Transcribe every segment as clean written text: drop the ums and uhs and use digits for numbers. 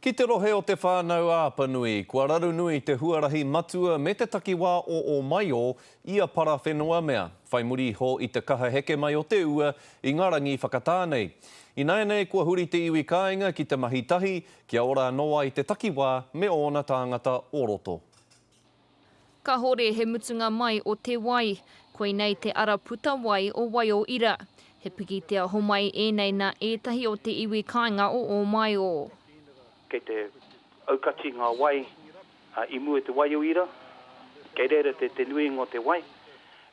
Ki te rohe o Te Whānau-a-Apanui, kua raru nui te huarahi matua me te takiwā o Ōmaio i a Parawhenuamea, whai muri iho i te kaha heke mai o te ua i ngā rangi whakatā nei. Ināianei kua huri te iwi kāinga ki te mahi tahi kia ora anō ai te takiwā me ōna tāngata o roto. Kahore he mutunga mai o te wai. Koinei te ara puta wai o Waioira. He pikitea homai ēnei nā ētahi o te iwi kāinga o Ōmaio. Kei te aukati ngā wai i mua i te Waioira, kei reira te nuinga o te wai.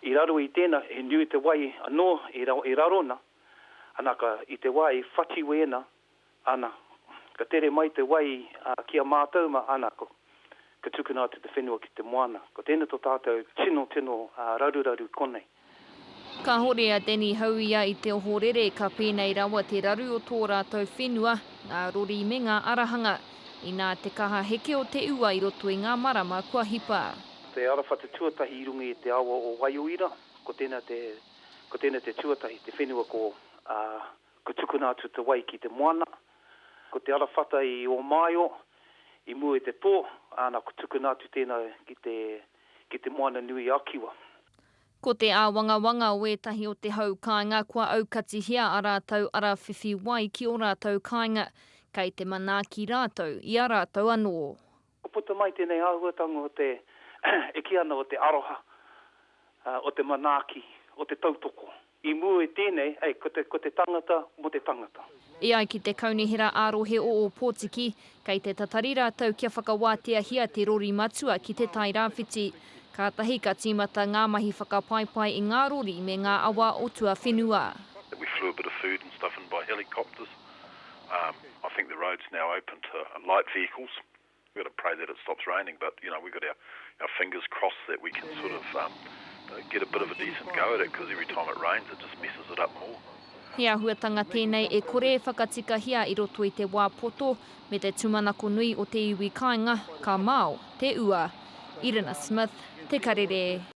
I raro i tēnā, he nui te wai anō i raro nā, ana ka, i te wā i whati wēnā, Ana, ka tere mai te wai ki a mātou ma, ana, ka tukuna atu te whenua ki te moana. Ko tēnei to tātou tino, tino raruraru konei. Kāhore a Danny Hauia i te ohorere ka pēnei rawa te raru o tō rātou whenua, ngā rori me ngā arahanga, inā te kaha heke o te ua i roto i ngā marama kua hipa. Te arawhata tuatahi i runga i te awa o Waioira, ko tēnā te, ko tēnā te tuatahi, te whenua ko, ā, Ka tukuna atu te wai ki te moana. Ko te arawhata i Ōmāio, i mua i te tō, āna, ka tukuna atu tēnā ki te, ki te Moana nui a Kiwa. Ko te āwangawanga o ētahi o te hau kāinga kua aukatihia ā rātou ara whiwhi wai ki ō rātou kāinga, kei te manaaki rātou i a rātou anō. Ka puta mai tēnei āhuatanga o te, e kī ana, o te aroha, o te manaaki, o te tautoko. I mua i tēnei, ei, ko te, ko te tangata mō te tangata. E ai ki te Kaunihera ā-Rohe o Ōpōtiki, kei te tatari rātou kia whakawāteahia te rori matua ki Te Tai Rāwhiti. Kātahi ka tīmata ngā mahi whakapaipai i ngā rori me ngā awa o tuawhenua. We flew a bit of food and stuff in by helicopters. Um, I think the road's now open to light vehicles. We've got to pray that it stops raining, but you know, we've got our, our fingers crossed that we can sort of um, get a bit of a decent go at it because every time it rains it just messes it up more. He āhuatanga tēnei e kore e whakatikahia i roto i te wā poto me te tūmanako nui o te iwi kāinga, ka mao te ua. Irina Smith, Te Karere.